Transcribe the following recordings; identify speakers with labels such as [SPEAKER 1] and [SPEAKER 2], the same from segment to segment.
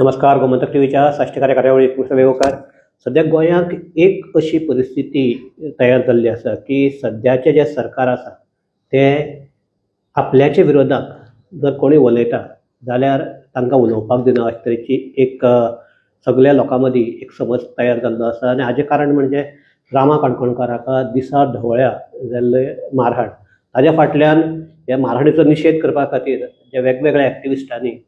[SPEAKER 1] नमस्कार, गोमंतक टीव्हीच्या साश्टीकार्य कार्यावळीत वेगोकर. सद्या गोंयांत एक अशी परिस्थिती तयार जाल्ली आसा की सद्याचें जें सरकार आसा तें आपल्याच्या विरोधाक जर कोणूय उलयता जाल्यार तांकां उलोवपाक दिना अशे तरेची एक सगल्या लोकां मदीं एक समज तयार जाल्लो आसा. आनी हाजें कारण म्हणजे रामा काणकोणकार हाका दिसा ढवळ्या जाल्ले मारहाण. ताज्या फाटल्यान ह्या मारहाणीचो निशेध करपा खातीर जे वेगवेगळ्या एक्टिविस्टांनी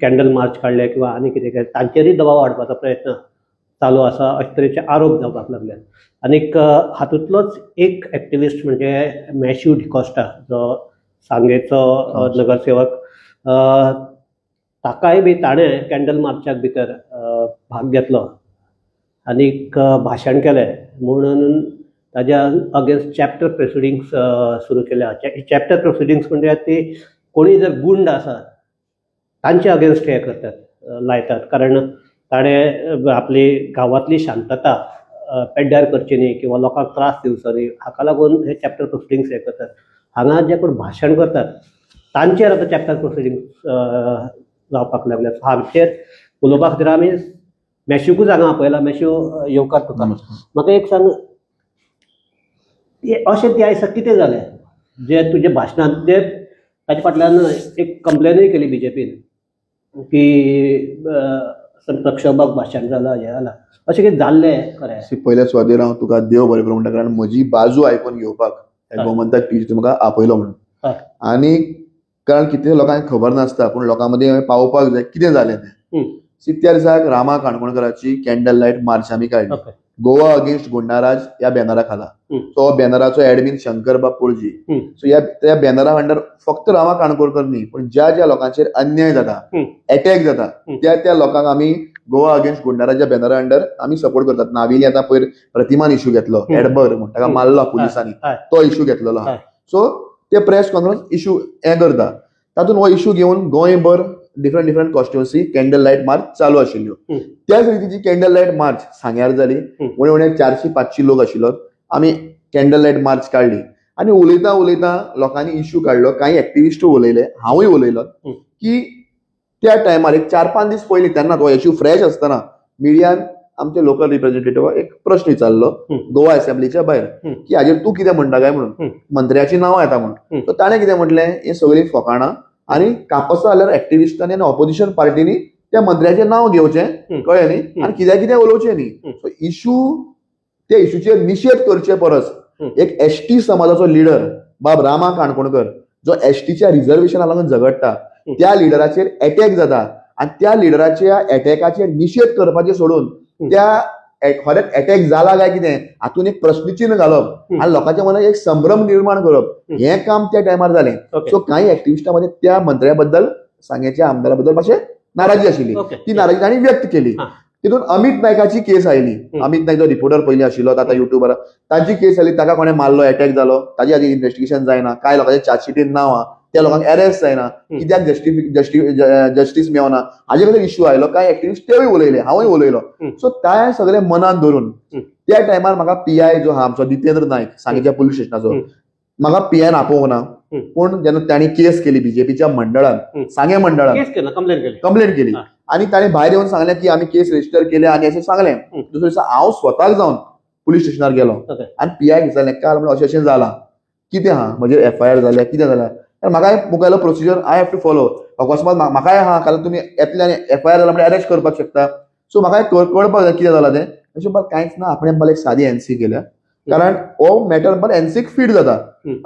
[SPEAKER 1] कॅन्डल मार्च काडले किंवा आनी कितें केलें, तांचेरूय दबाव हाडपाचो प्रयत्न चालू आसा अशे तरेचे आरोप जावपाक लागल्यात. आनीक हातूंतलोच एक एक्टिविस्ट म्हणजे मॅश्यू डिकॉस्टा, जो सांगेचो नगरसेवक, ताकाय बी ताणें कॅन्डल मार्चाक भितर भाग घेतलो आनीक भाशण केलें म्हणून ताज्या अगेन्स्ट चॅप्टर प्रोसिडिंग्स सुरू केल्या. चॅप्टर प्रोसिडिंग्स म्हणजे ती कोणी जर गुंड आसा तांचे अगेन्स्ट हे करतात, लायतात, कारण ताणें आपली गांवांतली शांतता पेड्ड्यार करची न्ही किंवा लोकांक त्रास दिवचो न्ही, हाका लागून हे चॅप्टर प्रोसिडिंग्स हे करतात. हांगा जे कोण भाशण करतात तांचेर आतां चॅप्टर प्रोसिडिंग्स जावपाक लागल्या. हाचेर उलोवपा खातीर आमी मॅश्यूकूच हांगा आपयला. मॅश्यू, येवकार तुका. म्हाका एक सांग, अशें त्या दिसा कितें जालें जे तुजे भाशणांत जे ताच्या फाटल्यान एक कंप्लेनूय केली बीजेपीन की प्रक्षोभक भाशण जालां, हें जालां, अशें कितें जाल्लें खरें?
[SPEAKER 2] पयल्या सुवातेर हांव तुका देव बरें करूं म्हणटा, कारण म्हजी बाजू आयकून घेवपाक गोमंतक टीव्ही म्हाका आपयलो म्हणून. आनी कारण कितले लोकांक खबर नासता, पूण लोकां मदीं पावोवपाक जाय कितें जालें तें. त्या दिसाक रामा काणकोणकाराची कॅन्डल लायट मार्च आमी काडली, गोवा अगेन्स्ट गुंडाराज ह्या बॅनरा खाला. तो बॅनराचो एडमीन शंकरबाब पोळजी. सो ह्या त्या बॅनरा अंडर फक्त रामा काणकोणकर न्ही, पण ज्या ज्या लोकांचेर अन्याय जाता, एटॅक जाता, त्या त्या लोकांक आमी गोवा अगेन्स्ट गुंडाराज बॅनरा अंडर आमी सपोर्ट करतात. नाविली आतां पयर प्रतिमान इश्यू घेतलो, एडबर म्हण ताका मारलो पुलिसांनी, तो इश्यू घेतलेलो आहा. सो ते प्रेस कॉन्फरन्स इश्यू हें करता, तातूंत हो इश्यू घेवन गोंयभर different different constituency candle light march चालू आशिल्ल्यो. त्याच रितीची कॅन्डल लायट मार्च सांग्यार जाली. उणे उणे 400-500 लोक आशिल्लो. आमी कॅन्डल लायट मार्च काडली आनी उलयता उलयता लोकांनी इश्यू काडलो. कांय एक्टिविस्टूय उलयले, हांवूय उलयलो की त्या टायमार एक 4-5 दीस पयलीं तेन्ना तो इश्यू फ्रेश आसतना मिडियान आमचे लोकल रिप्रेझेंटेटिव्ह एक प्रश्न विचारलो गोवा असेंब्लीच्या भायर की हाजेर तूं कितें म्हणटा काय म्हणून, मंत्र्याची नांवां येता म्हणून. सो ताणें कितें म्हटलें, हें सगळीं फकाणां आनी कापसा जाल्यार एक्टिविस्टांनी आनी ऑपोजिशन पार्टीनी त्या मंत्र्याचें नांव घेवचें, कळ्ळें न्ही, आनी कित्याक कितें उलोवचें न्ही. सो इश्यू, त्या इश्यूचेर निशेध करचे परस एक एसटी समाजाचो लिडर बाब रामा काणकोणकर जो एसटीच्या रिझर्वेशना लागून झगडटा, त्या लिडराचेर एटॅक जाता आनी त्या लिडराच्या एटॅकाचेर निशेध करपाचें सोडून त्या खरेंच एटॅक जाला काय कितें हातून एक प्रश्नचिन्ह घालप आनी लोकांच्या मनात एक संभ्रम निर्माण करप हें काम त्या टायमार जालें. सो कांय एक्टिविस्टां मदीं त्या मंत्र्या बद्दल, सांगेच्या आमदारा बद्दल मातशें नाराजी आशिल्ली, ती नाराजी तांणी व्यक्त केली. तितून अमित नायकाची केस आयली. अमित नायक जो रिपोर्टर पयलीं आशिल्लो, आतां युट्यूबर, तांची केस आयली. ताका कोणें मारलो, एटॅक जालो, ताजी आजी इन्वेस्टिगेशन जायना, कांय लोकांच्या चार्जशीटीन नांव आहा, त्या लोकांक अरेस्ट जायना, कित्याक जस्टीस मेवना, हाजे खातीर इश्यू आयलो. कांय एक्टिविस्ट तेवूय उलयले, हांवूय उलयलो. सो त्या सगळे मनान धरून त्या टायमार म्हाका पीआय जो आहा आमचो जितेंद्र नायक सांगेच्या पुलीस स्टेशनाचो, म्हाका पीआयन आपोवंक ना, पूण जेन्ना तांणी केस केली बीजेपीच्या मंडळान, सांगे मंडळान कंप्लेन केली आनी ताणें भायर येवन सांगलें की आमी केस रजिस्टर केल्या आनी अशें सांगलें. दुसरे दिसा हांव स्वताक जावन पुलीस स्टेशनार गेलो आनी पीआय विचारलें, काल म्हणून अशें अशें जालां, कितें आहा, म्हजेर एफआयआर जाल्या, कितें जाल्या, कारण म्हाकाय मुखायलो procedure I have to follow. अकस्मात म्हाकाय आहा, कारण तुमी येतले आनी एफआयआर जाला म्हणजे अरेस्ट करपाक शकता. सो म्हाकाय कळपाक जाय कितें जालां तें. अशें म्हणपाक कांयच ना, आपणें मला एक सादी एनसी केल्या, कारण हो मॅटर बरें एनसीक फीट जाता.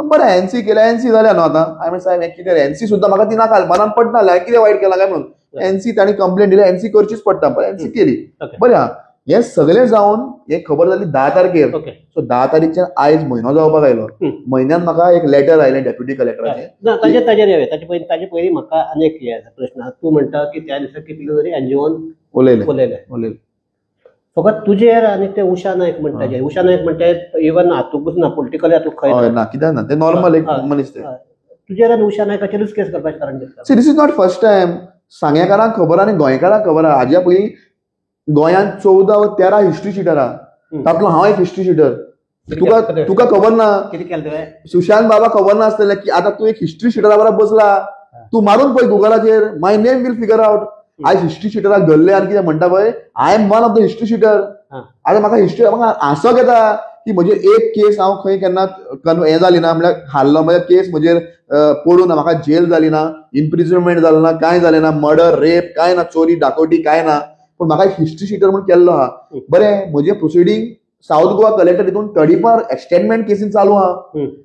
[SPEAKER 2] बरें एनसी केल्या, एनसी जाल्या न्हू आतां. हांवें साहेब हें कितें एनसी सुद्दां म्हाका ती नाका, मनान पडना, हांवें कितें वायट केलां काय म्हणून. एनसी तांणी कंप्लेन दिल्या, एनसी करचीच पडटा, बरें एनसी केली. बरें आहा, हें सगळें जावन हें खबर जाली 10 तारखेर. सो 10 तारीखच्यान आयज म्हयनो जावपाक आयलो. म्हयन्यान म्हाका एक लेटर आयलें डेप्युटी कलेक्टराचें.
[SPEAKER 1] ताजेर येवया. ताजे पयलीं म्हाका आनी एक प्रश्न. तूं म्हणटा की त्या दिसा कितले तरी एनजीओन
[SPEAKER 2] उलयले उलयले,
[SPEAKER 1] फकत तुजेर आनी ते उषा नायक म्हणटा, जे उषा नायक म्हणटा इवन हातूंकच ना, पॉलिटिकली हातूंत खंय
[SPEAKER 2] ना, कित्याक ना, ते नॉर्मल एक मनीस. ते
[SPEAKER 1] तुजेर आनी उषा नायकाचेरूच केस करपाचें कारण दिसता.
[SPEAKER 2] See, this is not first time. सांगेकारांक खबर आनी गोंयकारांक खबर आहा. हाज्या पयलीं गोंयांत 14 वा 13 हिस्ट्री शिटर आहा, तातूंतलो हांव एक हिस्ट्री शिटर. तुका तुका खबर ना, सुशांत बाबा खबर नासतलें की आतां तूं एक हिस्ट्री शिटरा बरोबर बसला, तूं मारून पळय गुगलाचेर, my name will figure out. आयज हिस्ट्री शिटराक धरले आनी कितें म्हणटा पळय, I am one of the history sheeter. आतां म्हाका हिस्ट्री म्हाका हांसोक येता की म्हजेर एक केस हांव खंय केन्ना हें जाली ना, म्हणल्यार हारलो, म्हळ्यार केस म्हजेर पडूं ना, म्हाका जेल जाली ना, इम्प्रिजनमेंट जालें ना, कांय जालें ना, मर्डर रेप कांय ना, चोरी डाकोटी कांय ना, पूण म्हाका हिस्ट्री शिटर म्हणून केल्लो आहा. बरें, म्हजें प्रोसिडींग सावथ गोवा कलेक्टर हितून तडीपार एक्सटेंडमेंट केसीन चालू आहा,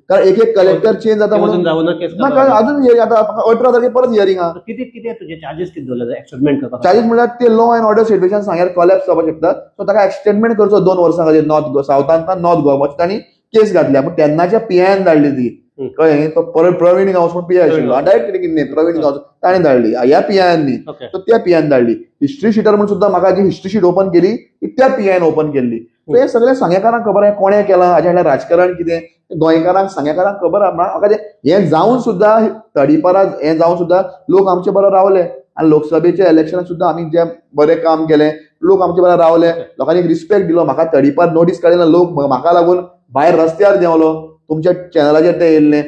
[SPEAKER 2] कारण एक एक कलेक्टर चेंज जाता म्हणून अजून आतां 18 तारखे परत हियरींग आहा.
[SPEAKER 1] कितें कितें तुजे चार्जीस कितें दवरले एक्सटेंडमेंट करपाक?
[SPEAKER 2] चार्जीस म्हणल्यार ते लॉ अँड ऑर्डर सिट्युएशन सांग्यार कोलॅप्स जावपाक शकता, सो ताका एक्सटेंडमेंट करचो 2 वर्सां खातीर नॉर्थ सावथान नॉर्थ गोवा तांणी केस घातल्या. पूण तेन्नाच्या पीआयन धाडली ती, कळ्ळें, तो परत प्रवीण गांवस म्हण पीआय आशिल्लो, डायरेक्ट कितें प्रवीण गांवस ताणें धाडली ह्या पीआयन न्ही, सो त्या पीआयन धाडली. हिस्ट्री शिटर म्हण सुद्दां म्हाका जी हिस्ट्री शीट ओपन केली ती त्या पीआयन ओपन केल्ली. सो हें सगळें सांगेकारांक खबर आहा कोणें केलां, हाजें फाटल्यान राजकारण कितें, गोंयकारांक सांगेकारांक खबर आहा. म्हाका हें जावन सुद्दां तडीपारा हें जावन सुद्दां लोक आमचे बरोबर रावले आनी लोकसभेच्या इलेक्शनाक सुद्दां आमी जें बरें काम केलें, लोक आमचे बरोबर रावले, लोकांनी एक रिस्पेक्ट दिलो. म्हाका तडीपार नोटीस काडली ना, लोक म्हाका लागून भायर रस्त्यार देंवलो, तुमच्या चॅनलाचेर ते येयल्ले,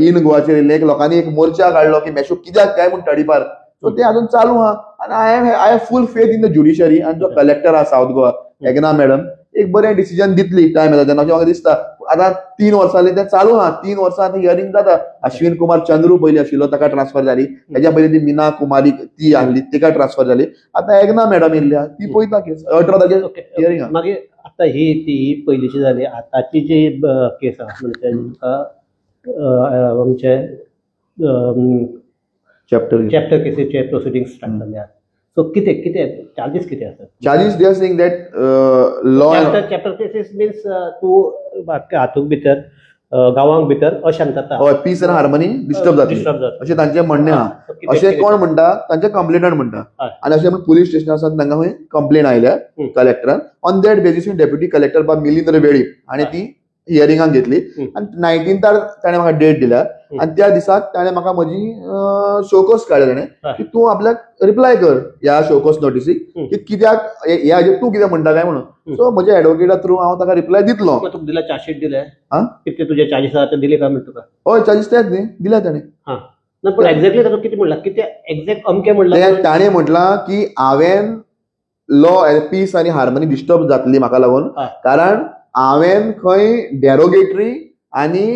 [SPEAKER 2] इन गोवाचेर येयल्ले, एक लोकांनी एक मोर्चा काडलो की मेशू कित्याक काय म्हूण तडीपार. सो ते अजून चालू आहा आनी I have full faith in the judiciary. आनी जो कलेक्टर आहा सावथ गोवा एगना मॅडम एक बरें डिसिजन दितली टायम येता तेन्ना अशें म्हाका दिसता. आतां 3 वर्सां जालीं तें चालू आहा, 3 वर्सां आतां हियरींग जाता. अश्विन कुमार चंद्रू पयलीं आशिल्लो ताका ट्रान्सफर जाली, तेज्या पयलीं ती मीना कुमारी ती आहली तिका ट्रान्सफर जाली, आतां एगना मॅडम येयल्ली आहा ती पळयता केस 18 तारखेर हियरींग आहा.
[SPEAKER 1] मागीर आतां ही ती पयलींची जाली, आतांची जी केस आहा म्हणजे आमचे चॅप्टर केसीचे प्रोसिडींग स्टार्ट जाले. सो कितें कितें चार्जीस कितें आसात?
[SPEAKER 2] Charges they are saying that law
[SPEAKER 1] chapter cases means तूं हातूंत भितर गांवांक भितर अशांतता,
[SPEAKER 2] हय, पीस आनी हार्मनी डिस्टर्ब जातली अशें तांचें म्हणणें आहा. अशें कोण म्हणटा? तांचे कंप्लेनंट म्हणटा. आनी अशें म्हण पुलीस स्टेशनार सावन तांकां खंय कंप्लेन आयल्या कलेक्टरान, on that basis deputy collector बाब मिलिंद वेळीप आनी ती हियरिंगाक घेतली आनी 19 ताणें म्हाका डेट दिल्या आनी त्या दिसाक ताणें म्हाका म्हजी शोकोस काडल्या ताणें की तूं आपल्याक रिप्लाय कर ह्या शोकोस नोटीसीक की कित्याक ह्या हाजेर तूं कितें म्हणटा काय म्हणून. सो म्हज्या एडवोकेटा थ्रू हांव ताका रिप्लाय दितलो.
[SPEAKER 1] तुका दिला चार्जशीट दिले? कितले तुजे चार्जीस आहा ते दिले काय म्हणटा तुका?
[SPEAKER 2] हय, चार्जीस तेच न्ही दिल्या ताणें.
[SPEAKER 1] ना पूण एक्झॅक्टली ताका कितें म्हणलां, कितें एक्झॅक्ट अमकें म्हणलां
[SPEAKER 2] ताणें? म्हटलां की हांवें लॉ पीस आनी हार्मनी डिस्टर्ब जातली म्हाका लागून, कारण हांवें खंय डेरोगेटरी आनी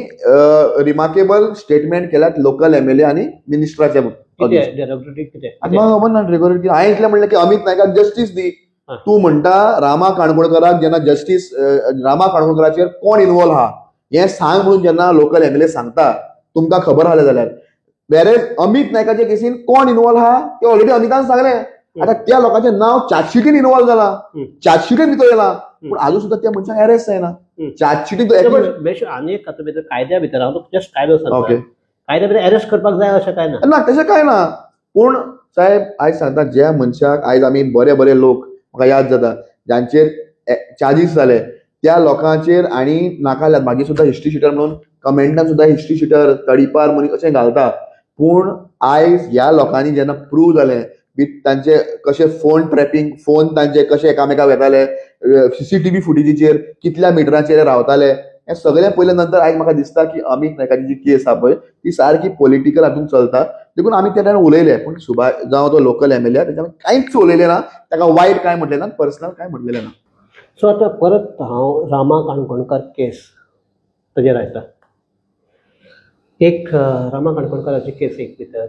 [SPEAKER 2] रिमार्केबल स्टेटमेंट केल्यात लोकल एमएलए आनी मिनिस्टराच्या. म्हाका खबर ना डेरोगेटरी. हांवें इतलें म्हणलें की अमित नायकाक जस्टीस दी. तूं म्हणटा रामा काणकोणकराक जेन्ना जस्टीस रामा काणकोणकराचेर कोण इनवॉल्व आहा हें सांग म्हणून जेन्ना लोकल एमएलए सांगता तुमकां खबर आसलें जाल्यार, वेरेज अमित नायकाच्या केसीन कोण इनवॉल्व आहा तें ऑलरेडी अमितान सांगलें. आतां त्या लोकांचें नांव चार्जशीटीन इनवॉल्व जालां, चार्जशीटीन भितर येयलां, पूण आजून सुद्दां त्या मनशाक अरेस्ट जायना. चार्जशीटीन
[SPEAKER 1] आनी एक तातूंत भितर कायद्या भितर हांव जस्ट कायदो सांगता, कायद्या भितर अरेस्ट करपाक जाय अशें कांय ना.
[SPEAKER 2] ना, तशें कांय ना. पूण साहेब आयज सांगता ज्या मनशाक आयज आमी बरे बरे लोक म्हाका याद जाता जांचेर चार्जीस जाले त्या लोकांचेर आनी नाका जाल्यार मागीर सुद्दां हिस्ट्री शिटर म्हणून कमेंटान सुद्दां हिस्ट्री शिटर तडीपार म्हणून अशें घालता. पूण आयज ह्या लोकांनी जेन्ना प्रूव जालें बी तांचे कशे फोन ट्रॅपिंग, फोन तांचे कशे एकामेकाक वेताले, सीसीटीव्ही फुटेजीचेर कितल्या मिटरांचेर रावताले, हें सगळें पळयल्या नंतर आयज म्हाका दिसता की अमित नायकाची जी केस आहा पळय ती सारकी पॉलिटिकल हातून चलता. देखून आमी त्या टायमार उलयले, पूण सुबा जावं तो लोकल एमएलए तेच्या कांयच उलयलें ना, ताका वायट कांय म्हटलें ना, पर्सनल कांय म्हटलेलें ना.
[SPEAKER 1] सो आतां परत हांव रामा काणकोणकर केस ताजेर आयता. एक रामा काणकोणकराची केस एक भितर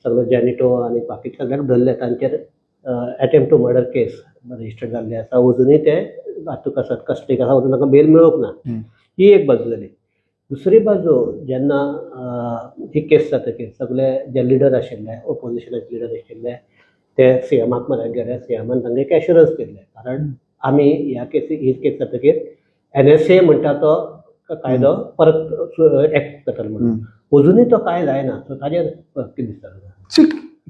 [SPEAKER 1] सगळे जॅनिटो आनी बाकी सगळ्यांक धरले, तांचेर attempt to murder case register जाल्ले आसा, अजुनूय ते हातूंत आसात, कस्टडीक आसा, अजून तांकां बेल मेळूंक ना. ही एक बाजू जाली. दुसरी बाजू जेन्ना ही केस जातकीर सगळे जे लिडर आशिल्ले, ओपोजिशनाचे लिडर आशिल्ले, ते सीएमाक म्हऱ्यांत गेले, सीएमान तांकां एक एश्युरन्स दिल्लें, कारण आमी ह्या केसी ही केस जातकीर एनएसए म्हणटा तो कायदो परत एक्ट जातलो म्हणून, अजुनूय तो काय जायना. सो ताजेर कितें दिसता?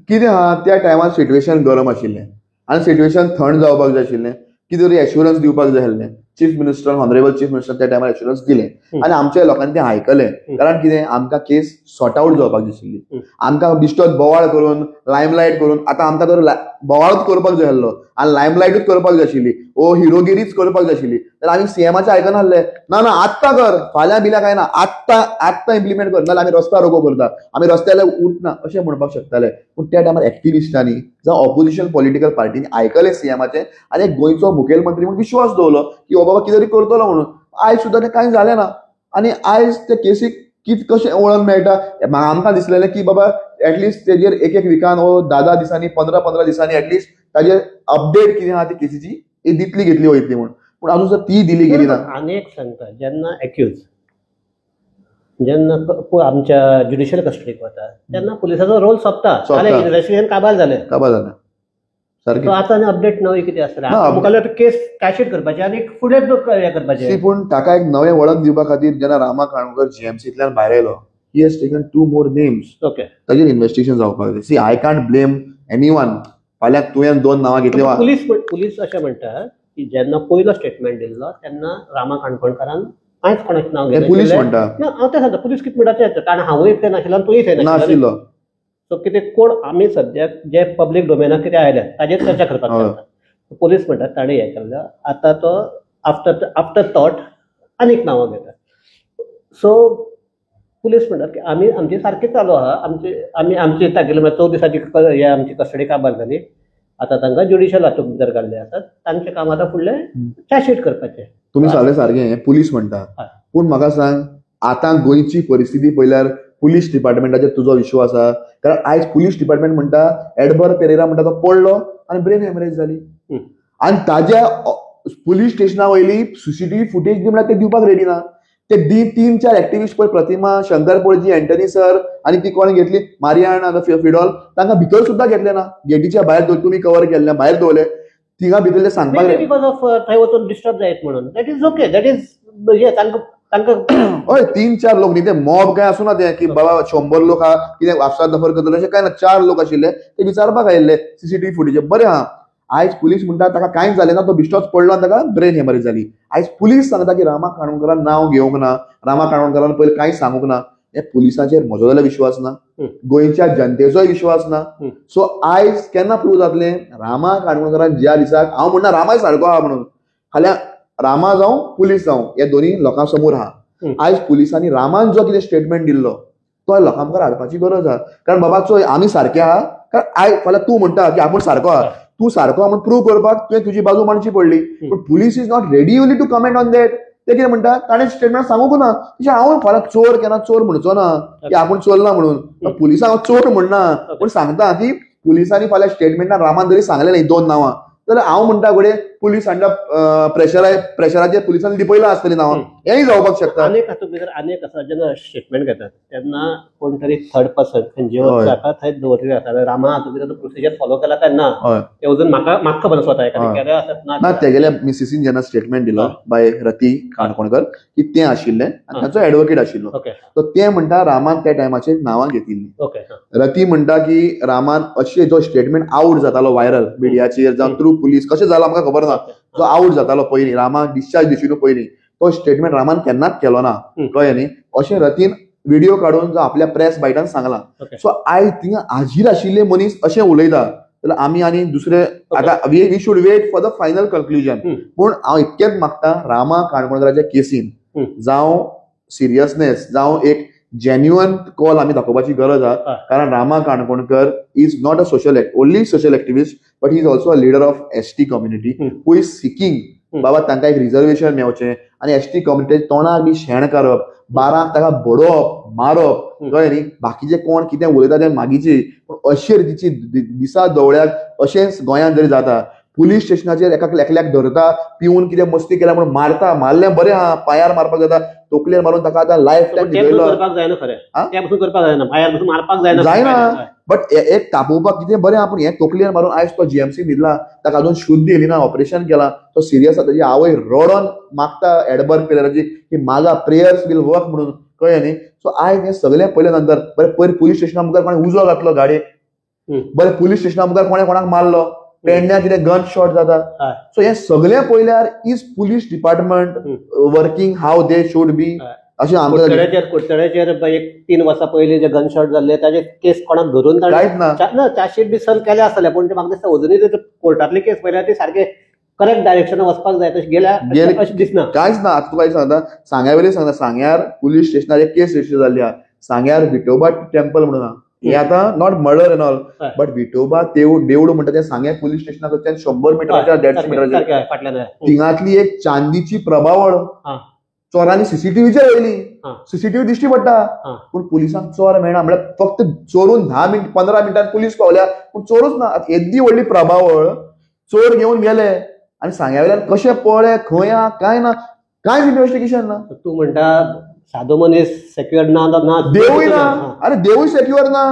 [SPEAKER 2] कितें आहा, त्या टायमार सिट्युएशन गरम आशिल्लें आनी सिट्युएशन थंड जावपाक जाय आशिल्लें, कितें तरी एश्युरन्स दिवपाक जाय आशिल्लें. Chief minister, honourable chief minister त्या टायमार एश्युरन्स दिलें आनी आमच्या लोकांनी तें आयकलें. कारण कितें, आमकां केस सॉर्ट आवट जावपाक जाय आशिल्ली. आमकां बिश्टोत बोवाळ करून लायमलायट करून आतां आमकां तर बोवाळूच करपाक जाय आसलो आनी लायमलायटूच करपाक जाय आशिल्ली, ओ हिरोगिरीच करपाक जाय आशिल्ली. तर आमी सीएमाचें आयकनासले, ना ना आत्तां कर, फाल्यां बिल्यां काय ना, आत्तां आत्तां इम्प्लिमेंट कर, नाल्यार आमी रस्ता रोको करता, आमी रस्त्यार उठना अशें म्हणपाक शकताले. पूण त्या टायमार एक्टिविस्टांनी जावं ऑपोजिशन पॉलिटिकल पार्टींनी आयकलें सीएमाचें आनी एक गोंयचो मुखेलमंत्री म्हूण विश्वास दवरलो की हो बाबा कितें तरी करतलो म्हणून. आयज सुद्दां तें कांय जालें ना आनी आयज ते केसीक कित कशें वळण मेळटा. आमकां दिसलेलें की बाबा एटलिस्ट तेजेर एक एक विकान वो 10-10 दिसांनी 15-15 दिसांनी एटलिस्ट ताजेर अपडेट कितें आहा ती केसीची ती दितली घेतली वयतली म्हूण, पूण अजून सुद्दां ती दिली गेली ना.
[SPEAKER 1] आनी एक सांगता, जेन्ना एक्यूज जेन्ना आमच्या ज्युडिशियल कस्टडीक वता तेन्ना पुलिसाचो रोल सोंपता, इन्व्हेस्टिगेशन काबार जालें,
[SPEAKER 2] काबार जालें सारकें.
[SPEAKER 1] आतां अपडेट नवी कितें आसतलें, मुखाल्ले केस कॅशीट करपाचें आनी फुडें हें करपाचें.
[SPEAKER 2] पूण ताका एक नवें वळण दिवपा खातीर जेन्ना रामा काणकोणकर जीएमसींतल्यान भायर आयलो, he has taken 2 more names.
[SPEAKER 1] Okay,
[SPEAKER 2] ताजेर इन्व्हेस्टिगेशन जावपाक जाय. See, I can't blame anyone. फाल्यां तुवें 2 नांवां घेतली.
[SPEAKER 1] पुलीस पुलीस अशें म्हणटा की जेन्ना पयलो स्टेटमेंट दिल्लो तेन्ना रामा काणकोणकारान कांयच कोणाचें नांव घेतलें.
[SPEAKER 2] पुलीस म्हणटा
[SPEAKER 1] ना, हांव तें सांगता, पुलीस कितें म्हणटा तें, कारण हांवूय थंय नाशिल्लो आनी तूंय थंय
[SPEAKER 2] नाशिल्लो.
[SPEAKER 1] सो कितें कोण आमी सद्याक जे पब्लीक डोमेनाक कितें आयल्या ताजेर चर्चा करपाक शकता. पुलीस म्हणटात ताणें हें केल्लें, आतां तो आफ्टर थॉट आनीक नांवां घेता. सो पुलीस म्हणटात की आमी आमची सारकी चालू आहा, आमची आमी आमची तागेली म्हळ्यार 14 दिसांची हे आमची कस्टडी काबार जाली, आतां तांकां ज्युडिशियल हातूंत भितर घाल्ले आसात, तांचें काम आतां फुडलें चार्जशीट करपाचें.
[SPEAKER 2] तुमी सांगलें सारकें, पुलीस म्हणटा, पूण म्हाका सांग आतां गोंयची परिस्थिती पळयल्यार पुलीस डिपार्टमेंटाचेर तुजो विश्वास आहा? कारण आयज पुलीस डिपार्टमेंट म्हणटा एडबर पेरेरा म्हणटा तो पडलो आनी ब्रेन हॅमरेज जाली आनी ताज्या पुलीस स्टेशना वयली सीसीटीव्ही फुटेज दी म्हणल्यार ते दिवपाक रेडी ना. ते 3-4 एक्टिविस्ट पळय, प्रतिमा शंकर पोळजी, एंटनी सर आनी ती कोण घेतली मारियान फिडॉल, तांकां भितर सुद्दां घेतले ना, गेटीच्या भायर तुमी कवर केल्ले, भायर दवरले, तिगा भितरले सांगपाक
[SPEAKER 1] because of थंय वचून डिस्टर्ब जायत म्हणून. That is okay, that is हे तांकां तांकां
[SPEAKER 2] हय 3-4 लोक न्ही, ते मॉब काय आसूं ना ते की बाबा 100 लोक आहा कितें अफरा दफर करतले अशें कांय ना, 4 लोक आशिल्ले ते विचारपाक आयिल्ले सीसीटीव्ही फुटेज. बरें आहा, आयज पुलीस म्हणटा ताका कांयच जालें ना, तो बिश्टोच पडलो आनी ताका ब्रेन हेमरेज जाली. आयज पुलीस सांगता की रामा काणकोणकारान नांव घेवंक ना, रामा काणकोणकारान पयलीं कांय सांगूंक ना. हे पुलिसांचेर म्हजो जाल्यार विश्वास ना, गोंयच्या जनतेचोय विश्वास ना. सो आयज केन्ना प्रूव जातलें रामा काणकोणकारान ज्या दिसाक, हांव म्हणना रामाय सारको आहा म्हणून, फाल्यां रामा जावं पुलीस जावं हे दोनी लोकां समोर आहा. आयज पुलिसांनी रामान जो कितें स्टेटमेंट दिल्लो तो लोकां मुखार हाडपाची गरज आहा. कारण बाबा चोय आमी सारके आहा, कारण आयज फाल्यां तूं म्हणटा की आपूण सारको आहा, तूं सारको म्हूण प्रूव करपाक तुवें तुजी बाजू मांडची पडली. पूण police is not ready only to comment on that. ते कितें म्हणटा ताणें स्टेटमेंट सांगूंक ना, तशें हांव फाल्यां चोर केन्ना चोर म्हणचो ना की आपूण चोरला म्हणून, पुलिसांक हांव चोर म्हणना, पूण सांगता की पुलिसांनी फाल्यां स्टेटमेंटान रामान जरी सांगलें न्ही 2 नांवां, जाल्यार हांव म्हणटा घडये पुलीस हांच्या प्रेशराचेर पुलिसांनी लिपयलां आसतलीं नांवां, हेंय जावपाक शकता.
[SPEAKER 1] आनीक हातूंत भितर आनीक आसा, जेन्ना स्टेटमेंट घेतात तेन्ना कोण तरी थर्ड पर्सन खंयचे जाता थंय दवरिल्ले आसा. रामा हातूंत भितर प्रोसिजर फॉलो केला काय ना ते अजून म्हाका खबर स्वता एखादें आसत ना.
[SPEAKER 2] ना, तेगेल्या मिसिसीन जेन्ना स्टेटमेंट दिलो बाय रती काणकोणकर की तें आशिल्लें आनी ताचो एडवोकेट आशिल्लो, सो ते म्हणटा रामान त्या टायमाचेर नांवां घेतिल्लीं. रती म्हणटा की रामान अशें जो स्टेटमेंट आवट जातालो व्हायरल मिडियाचेर जावं थ्रू पुलीस कशें जालां आमकां खबर ना, जो आवट जातालो पयलीं रामाक डिस्चार्ज दिशिल्लो पयलीं, तो स्टेटमेंट रामान केन्नाच केलो ना, कळ्ळें न्ही, अशें रतीन व्हिडिओ काडून जो आपल्या प्रेस बायटान सांगलां. सो आयज थिंगा हाजीर आशिल्ले मनीस अशें उलयता जाल्यार आमी आनी दुसरे आतां we should wait for the final conclusion. पूण हांव इतकेंच मागता रामा काणकोणकाराच्या केसीन जावं सिरियसनेस जावं एक जेन्युअन कॉल आमी दाखोवपाची गरज आहा. कारण Rama Kankonkar is not a social only social activist but he is also a leader of ST community who is seeking बाबा तांकां एक रिजर्वेशन मेळचें आनी एसटी कम्युनिटी तोंडाक बी शेण काडप, बाराक ताका बडोवप, मारप, कळ्ळें न्ही, बाकीचे कोण कितें उलयता तें मागीची, पूण अशे रितीची दिसा दवळ्याक अशेंच गोंयांत जरी जाता, पुलीस स्टेशनाचेर एका एकल्याक धरता, पिवन कितें मस्ती केल्या म्हणून मारता, मारलें बरें आहा, पांयार मारपाक जाता, तकलेर मारून ताका आतां लायफ टायम जायना. बट एक तापोवपाक कितें बरें आहा, पूण हें तकलेर मारून आयज तो जीएमसी न्हिदला, ताका अजून शुद्ध येयली ना, ऑपरेशन केलां, तो सिरियस आसा, ताजी आवय रडोन मागता एडबर्ग पेरेराची की म्हाजा प्रेयर्स will work म्हणून, कळ्ळें न्ही. सो आयज हें सगळें पळयल्या नंतर बरें पयर पुलीस स्टेशना मुखार कोणें उजो घातलो गाडयेक, बरें पुलीस स्टेशना मुखार कोणें कोणाक मारलो, पेडण्या कितें गन शॉट जाता. सो हें सगळें पळयल्यार is police department working how they should be अशें आमकां.
[SPEAKER 1] कुडचड्याचेर एक 3 वर्सां पयलीं जे गन शॉट जाल्ले ताजे केस कोणाक धरून
[SPEAKER 2] कांयच ना,
[SPEAKER 1] चार्जशीट बी सर्व केल्या आसतले, पूण म्हाका दिसता अजुनूय कोर्टांतली केस पळयल्यार ती सारके करेक्ट डायरेक्शनान वचपाक जाय तशें गेल्या अशें दिसना,
[SPEAKER 2] कांयच ना. आतां तुका सांगता, सांग्या वयली सांगता, सांग्यार पुलीस स्टेशनार एक केस रजिस्टर जाल्ली आहा, सांग्यार विठोबा टेम्पल म्हणून आहा. हे आतां not murder and all, but Vithoba देवूळ म्हणटा तें सांग्या पुलीस स्टेशना कडच्यान 100 मिटराच्या 150 मिटराच्या थिंगांतली एक चांदीची प्रभावळ चोरांनी सीसीटीव्हीचेर वयली, सीसीटीव्ही दिश्टी पडटा, पूण पुलिसांक चोर मेळना. म्हळ्यार फक्त चोरून 10 मिनट 15 मिनटान पुलीस पावल्या, पूण चोरूच ना. येदी व्हडली प्रभावळ चोर घेवन गेले आनी सांग्या वयल्यान कशें पळ्ळे खंय आहा कांय ना, कांयच इन्व्हेस्टिगेशन ना.
[SPEAKER 1] तूं म्हणटा सादो मनीस सेक्युअर ना, ना
[SPEAKER 2] देवूय ना. अरे देवूय सेक्युअर ना.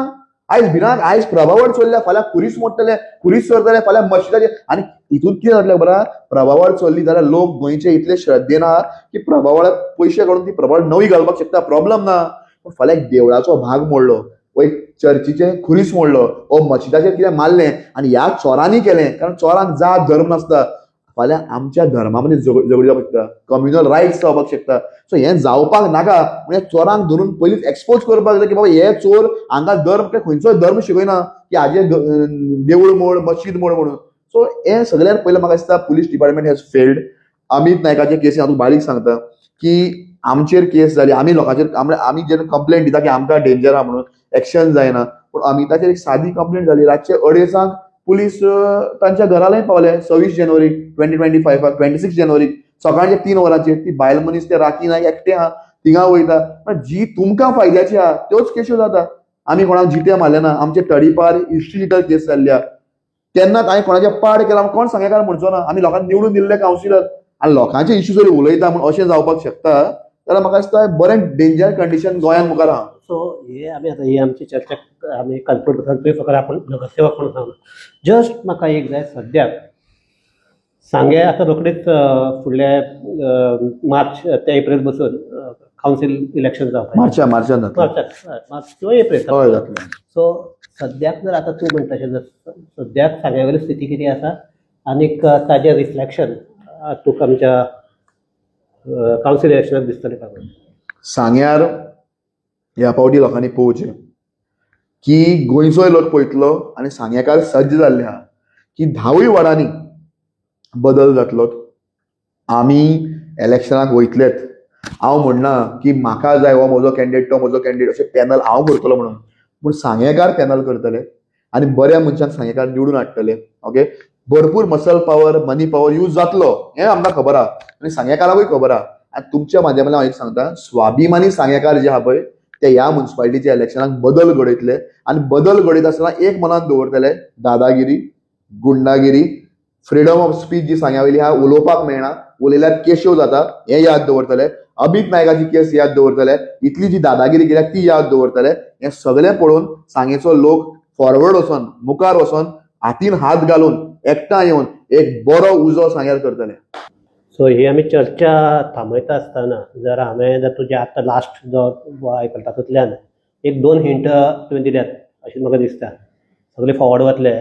[SPEAKER 2] आयज भिरांत, आयज प्रभावळ चोरल्या, फाल्यां खुरीस मोडटले, खुरीस चोरतले, फाल्यां मशिदाचे. आनी हितून कितें जातलें खबर आहा, प्रभावळ चोरली जाल्यार लोक गोंयचे इतले श्रद्धेन आहा की प्रभावळाक पयशे काडून ती प्रभावळ नवी घालपाक शकता, प्रॉब्लम ना. पूण फाल्यां एक देवळाचो भाग मोडलो, वो एक चर्चीचें खुरीस मोडलो, वो मशिदाचेर कितें मारलें आनी ह्या चोरांनी केलें, कारण चोरांक जात धर्म नासता. फाल्यां आमच्या धर्मा मदीं झगडी जावपाक शकता, कम्युनल रायट्स जावपाक शकता. सो हें जावपाक नाका म्हणजे चोरांक धरून पयलींच एक्सपोज करपाक जाय की बाबा हे चोर हांगा धर्म खंयचोय धर्म शिकयना की हाजे देवूळ मोड मशीद मोड म्हणून. सो हें सगळ्यात पयलें म्हाका दिसता police department has failed. Amit नायकाचे केसी हांव तुका बारीक सांगता की आमचेर केस जाली, आमी लोकांचेर आमी जेन्ना कंप्लेन दिता की आमकां डेंजर आहा म्हणून एक्शन जायना, पूण अमिताचेर एक सादी कंप्लेन जाली, रातचे 2:30 पुलीस तांच्या घरालय पावले 26 जानेवारी 2025, 26 जानेवारी सकाळच्या 3 वरांचेर. ती बायल मनीस ते राती नायक एकटे आहा, थिंगा वयता, पण जी तुमकां फायद्याची आहा त्योच केश्यो जाता. आमी कोणाक जिते मारले ना, आमचे तडीपार हिस्ट्री शिटर केस जाल्ली आहा, तेन्नाच हांवें कोणाचें पाड केलां कोण सांगेकार म्हणचो ना. आमी लोकांक निवडून दिल्ले कावन्सिलर आनी लोकांचे इश्यू जरी उलयता म्हूण अशें जावपाक शकता जाल्यार म्हाका दिसता बरें डेंजर कंडिशन गोंयांत मुखार आहा.
[SPEAKER 1] सो हे आमी आतां ही आमची चर्चा आमी कन्क्लूड करता, तुवें फकत आपूण नगरसेवक म्हणून सांगला. जस्ट म्हाका एक जाय, सद्याक सांगे आतां रोखडीच फुडल्या मार्च ते एप्रील बसून कावन्सील इलेक्शन जावपाक,
[SPEAKER 2] मार्चान
[SPEAKER 1] मार्च किंवा एप्रील
[SPEAKER 2] जातलें.
[SPEAKER 1] सो सद्याक जर आतां तूं म्हणटा तशें जर सद्याक सांग्या वयली स्थिती कितें आसा आनीक ताजें रिफ्लेक्शन तुका आमच्या कावन्सील इलेक्शनाक दिसतलें काय?
[SPEAKER 2] सांग्यार ह्या फावटी लोकांनी पळोवचें की गोंयचोय लोक पळयतलो आनी सांग्याकार सज्ज जाल्ले आहा की 10 वॉर्डांनी बदल जातलो. आमी इलेक्शनाक वयतलेच. हांव म्हणना की म्हाका जाय हो म्हजो कॅन्डिडेट तो म्हजो कॅन्डिडेट अशें पॅनल हांव करतलो म्हणून, पूण सांगेकार पॅनल करतले आनी बऱ्या मनशांक सांगेकार निवडून हाडटले. ओके, भरपूर muscle power money power use जातलो हें आमकां खबर आहा आनी सांगेकाराकूय खबर आहा. आनी तुमच्या माध्यमांतल्यान हांव एक सांगता, स्वाभिमानी सांगेकार जे आहा पळय ते ह्या म्युनिसिपालिटीच्या इलेक्शनाक बदल घडयतले आनी बदल घडयत आसतना एक मनान दवरतले, दादागिरी, गुंडागिरी, फ्रिडम ऑफ स्पीच जी सांग्या वयली आहा उलोवपाक मेळना, उलयल्यार केश्यो जाता हें याद दवरतले, अमित नायकाची केस याद दवरतले, इतली जी दादागिरी केल्या ती याद दवरतले. हें सगळें पळोवन सांगेचो लोक फॉरवर्ड वचोन मुखार वचोन हातीन हात घालून एकठांय येवन एक बरो उजो सांग्यार करतले.
[SPEAKER 1] सो ही आमी चर्चा थांबयता आसतना जर हांवें जर तुजें आतां लास्ट जो आयकला तातूंतल्यान 1-2 हिंट तुवें दिल्यात अशें म्हाका दिसता. सगळे फॉरवर्ड वतले,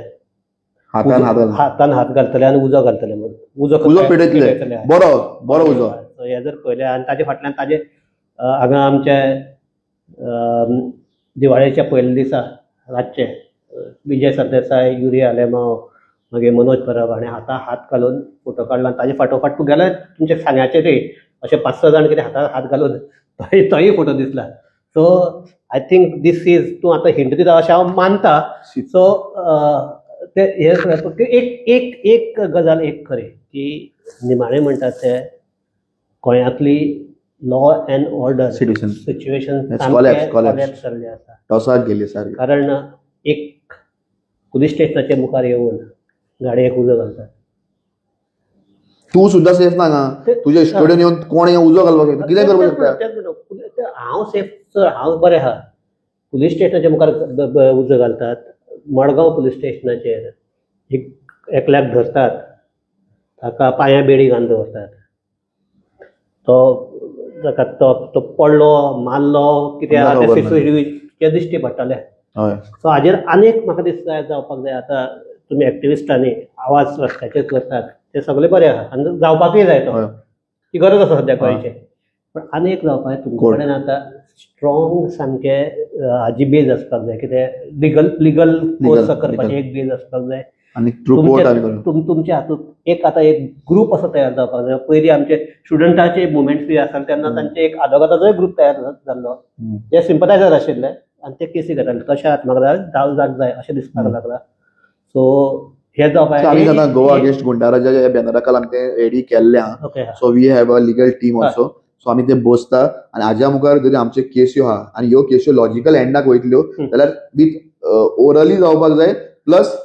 [SPEAKER 1] हातान हात घालतले आनी उजो घालतले म्हणून, उजो
[SPEAKER 2] पेटयतले, बरो बरो उजो.
[SPEAKER 1] हें जर पळयलें आनी ताजे फाटल्यान ताजे हांगा आमचे दिवाळेच्या पयल्या दिसा रातचे विजय सरदेसाय, युरी आलेमांव, मागीर मनोज परब हाणें हाता हात घालून फोटो काडला आनी ताजे फाटोफाट तूं गेल्यार तुमच्या सांग्याचेरय अशे 5-6 जाण कितें हातार हात घालून तोय फोटो दिसला. So I think this is तूं आतां हिंट दिता अशें हांव मानता. सो ते हे एक एक एक गजाल एक खरी की निमाणें म्हणटात ते गोंयांतली law and order situation collapse जाल्ली आसा,
[SPEAKER 2] टॉसाक गेली सारकी.
[SPEAKER 1] कारण एक पुलीस स्टेशनाचे मुखार येवन गाडयेक उजो घालतात,
[SPEAKER 2] तूं सुद्दां सेफ ना गा, तुज्या स्टुडियोन येवन कोण उजो घालपाक शकता, कितें करपाक
[SPEAKER 1] शकता. हांव सेफ सर, हांव बरें आहा. पुलीस स्टेशनाच्या मुखार उजो घालतात, मडगांव पुलीस स्टेशनाचेर एकल्याक धरतात, ताका पांयां बेडी घालून दवरतात, तो ताका तो पडलो मारलो कितें आहा तें सीसीटीव्हीचेर दिश्टी पडटालें. सो हाजेर आनीक म्हाका दिसता जावपाक जाय. आतां तुमी एक्टिविस्टांनी आवाज रस्त्याचेर करतात ते सगळे बरे आहा आनी जावपाकूय जाय, तो ती गरज आसा सद्या गोंयचे. पण आनी एक जावपाक जाय, तुमचे कडेन आतां स्ट्रॉंग सामके हाजी बेज आसपाक जाय, कितें लिगल लिगल कोर्स करपाची एक बेज आसपाक जाय.
[SPEAKER 2] आनी
[SPEAKER 1] तुमच्या हातूंत एक आतां एक ग्रूप असो तयार जावपाक जाय. पयलीं आमचे स्टुडंटाचे मुवमेंट्स बी आसताले तेन्ना तांचे एक आदोगादाचोय ग्रूप तयार जाल्लो, जे सिंपथायझर आशिल्ले आनी ते केसी घेताले. तशें आतां म्हाका जावंक जाय अशें दिसपाक लागला. सो हे जावपाक
[SPEAKER 2] आमी आतां गोवा अगेन्स्ट गुंडाराजाच्या ह्या बॅनरा खाला आमी तें रेडी केल्लें आहा. So we have a legal team also. So आमी ते बसता आनी हाज्या मुखार जरी आमचे केस्यो आहा आनी ह्यो केस्यो लॉजिकल एंडाक वयतल्यो जाल्यार विथ ओरली जावपाक जाय, प्लस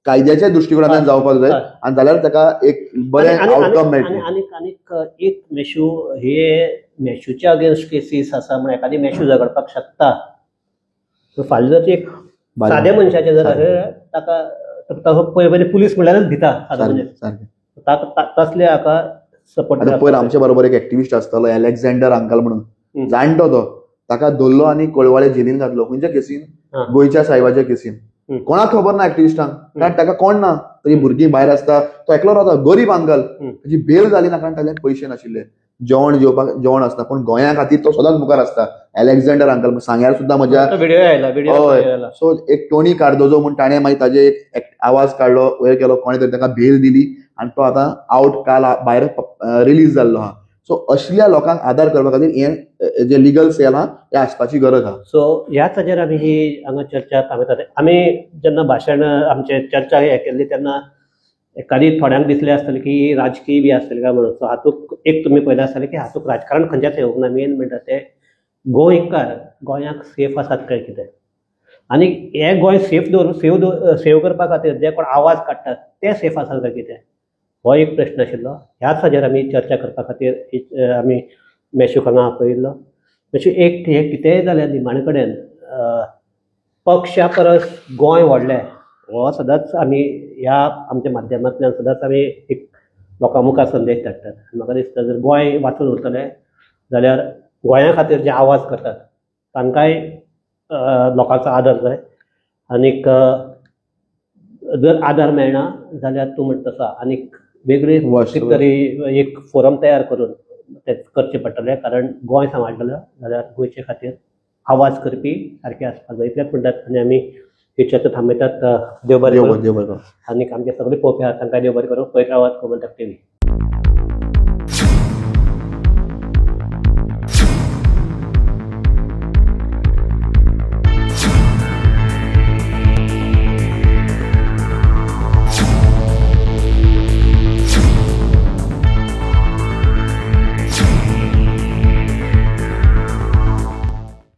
[SPEAKER 2] कायद्याच्या दृश्टिकोनांतल्यान जावपाक जाय, आनी जाल्यार ताका एक बरें आउटकम मेळटलें.
[SPEAKER 1] आनीक आनीक एक मेशू, हे मेशूच्या अगेन्स्ट केसीस आसा म्हण एखादी मेशू झगडपाक शकता, फाल्यां जर एक साद्या मनशाचे जर ताका पयलीं पुलीस म्हणल्यारच भिता सादो मनीस, तसले हाका सपोर्ट.
[SPEAKER 2] पयर आमच्या बरोबर एक एक्टिविस्ट आसतालो एलेक्झांडर अंकल म्हणून, जाणटो तो, ताका धरलो आनी कोळवाळे जेलीन घातलो. खंयच्या केसीन? गोंयच्या साहेबाच्या केसीन. कोणाक खबर ना एक्टिविस्टांक, कारण ताका कोण ना, ताजी भुरगीं भायर आसता, तो एकलो रावता, गरीब अंकल, ताजी बेल जाली ना कारण ताजे पयशे नाशिल्ले, जेवण जेवपाक जेवण आसता, पूण गोंया खातीर तो सदांच मुखार आसता. एलेक्झांडर अंकल सांग्यार सुद्दां म्हज्या. हय, सो एक टोनी कार्दोजो म्हूण ताणें मागीर ताजे एक आवाज काडलो, वयर केलो, कोणें तरी ताका बेल दिली आनी तो आतां आवट काल भायर रिलीज जाल्लो आहा. सो असल्या लोकांक आदार करपा खातीर हे जे लिगल सेल आहा हे आसपाची गरज आहा.
[SPEAKER 1] सो ह्याच हाजेर आमी ही हांगा चर्चा थांबयतात. आमी जेन्ना भाशण आमचे चर्चा हे केल्ली तेन्ना एकादी थोड्यांक दिसलें आसतलें की राजकीय बी आसतलें काय म्हणून. सो हातूंत एक तुमी पळयलें आसतलें की हातूंत राजकारण खंयच्याच येवंक ना. मेन म्हणटा ते गोंयकार गोंयाक सेफ आसात काय कितें, आनी हे गोंय सेफ दवर सेव करपा खातीर जे कोण आवाज काडटात ते सेफ आसात काय कितें, हो एक प्रश्न आशिल्लो. ह्याच हाजेर आमी चर्चा करपा खातीर आमी मेशूक हांगा आपयिल्लो. मेशू, एक हें कितेंय जाल्यार निमाणे कडेन पक्षा परस गोंय व्हडलें हो सदांच आमी ह्या आमच्या माध्यमांतल्यान सदांच आमी एक लोकां मुखार संदेश धाडटात. म्हाका दिसता जर गोंय वाचून उरतलें जाल्यार गोंया खातीर जे आवाज करतात तांकांय लोकांचो आदार जाय, आनीक जर आदार मेळना जाल्यार तूं म्हणटा तसो आनीक वेगळी कितें तरी एक फोरम तयार करून तें करचें पडटलें. कारण गोंय सांबाळटलें जाल्यार गोंयचे खातीर आवाज करपी सारके आसपाक जाय. इतलेंच म्हणटात आनी आमी ही चर्चा थांबयतात. देव बरें करूं. आनीक आमचे सगळे पळोवपी आहात तांकां देव बरें करूं. पळयत रावात गोमंतक टीव्ही.